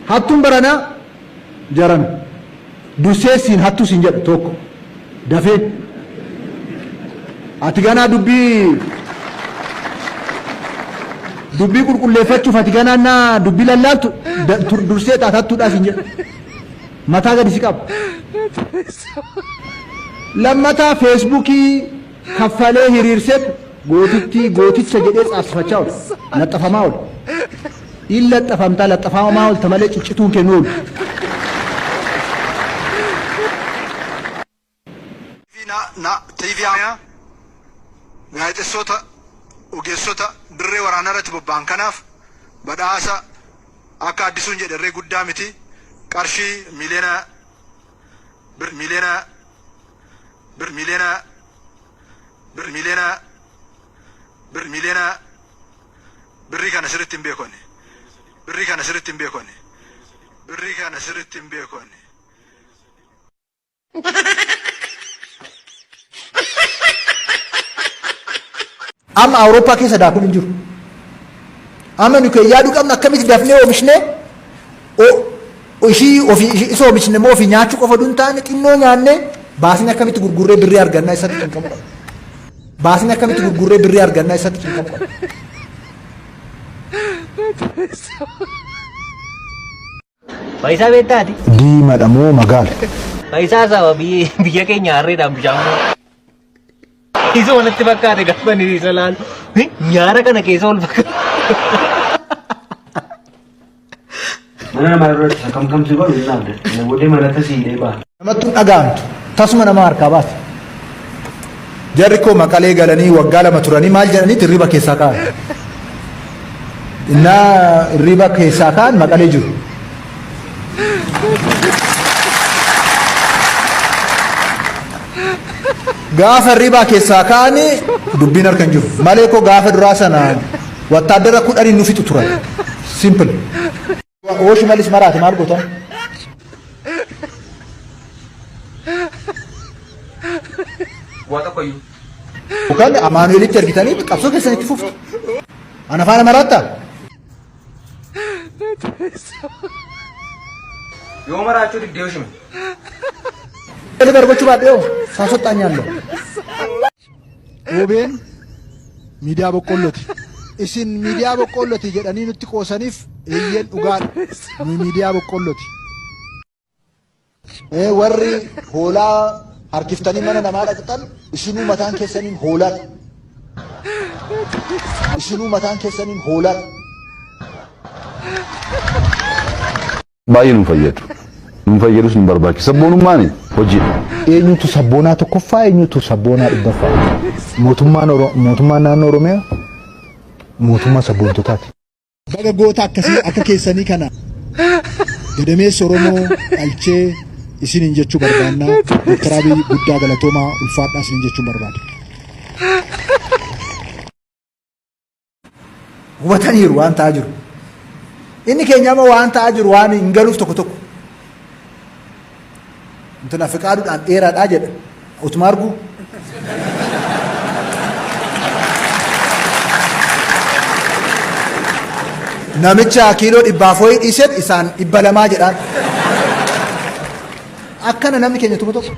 Hattuun baranaa jarana. Dursee siin hattuu siin jedha tokko. Dafee. Ati ganaa dubbii dubbii qulqulleeffachuuf ati ganaa naa dubbii lallaaltu dursee taat hattuudhaa siin jedha. Mataa gadi si qaba. Lammataa Feesbuukii kaffalee hiriirseet gootittii gooticha jedhee tsaafsifachaa oola. Laxxafamaa oola. In laxxafamtaa laxxafamaa oolta malee ciccituun kee nu ooltu. TV na na TV Oromiyaa gaazexessoota ogeessota dirree waraanaa irratti bobba'an kanaaf badhaasa akka Addisuun jedhe irree guddaa miti qarshii miiliyoona bir miiliyoona bir miiliyoona bir miiliyoona bir miiliyoona birrii kana sirriitti hin beeku ani birrii kana sirriitti hin beeku ani birrii kana sirriitti hin beeku ani. Amma Awurooppaa keessa daakuun hin jiru. Amma nu kan yaaduu qabnu akkamitti dafnee oomishnee ishii ofii isa oomishne immoo ofii nyaachuu qofa osoo hin taane xinnoo nyaannee baasnee akkamitti gurgurree birrii argannaa isatti cinqamuu qabna. Baasnee akkamitti gurgurree birrii argannaa isatti cinqamuu qabna. Faayisaa beektaa ati? Diimadha moo magaala? Faayisaa saba biyya keenya harreedhaan bishaan moo? Isa wanatti fakkaate gaafa inni isa laalu. Nyaara kana keessa ol fakkaata. Mana namaa irratti akkam kam si godhu hin laalte. Kana booddee manatti si hidhee ba'a. Namatti hin dhaga'amtu. Tasuma nama harkaa baasa. Jarri koo Maqalee galanii waggaa 2 turanii maal jedhaniit hirriba keessaa ka'an. Innaa hirriba keessaa ka'an Maqalee jiru. Gaafa hirribaa keessaa ka'anii dubbiin harka hin jiru. Malee koo gaafa duraa sana wattaaddara kudhanii nu fixu turan. Simple. Oo Shimallis maraate maal gootan? Waa tokko iyyuu. Yookaan Amaanu'elitti ergitanii qabsoo keessan itti fuftu. Ana faana maraattaa? Yoo maraachuu diddee yoo shime. Deliver gochuu baadhee hoo saasoxxaanyaallee. Obn miidiyaa boqqoolloti. Isin miidiyaa boqqoolloti jedhanii nutti qoosaniif eeyyeen dhugaadha. Nuyi miidiyaa boqqoolloti. Warri hoolaa harkiftanii mana namaa dhaqxan isinuu mataan keessaniin hoolaadha. Isinuu mataan keessaniin hoolaadha. Baay'ee nun fayyadu. Nun fayyadus nun barbaachisu. Sabboonummaan hojiidha. Eenyutu sabboonaa tokkoffaa eenyutu sabboonaa dhibbaffaa? Mootummaan Oro- Mootummaan naannoo Oromiyaa mootummaa sabboontotaati. Baga goota akkasii akka keessanii kana gadameessa Oromoo dhalchee isiniin jechuu barbaanna. Dooktar Abiy guddaa galatoomaa ulfaadhaa isiniin jechuun barbaada. Hubataniiru waan ta'aa jiru. Inni keenya amma waan ta'aa jiru waan hin galuuf tokko tokko. Intala fiqaaduudhaan dheeraadhaa jedha. Utuma argu. Namicha kiiloo dhibbaaf wayii dhiiseet isaan 200 jedhaan. Akkana namni keenya tokko tokko.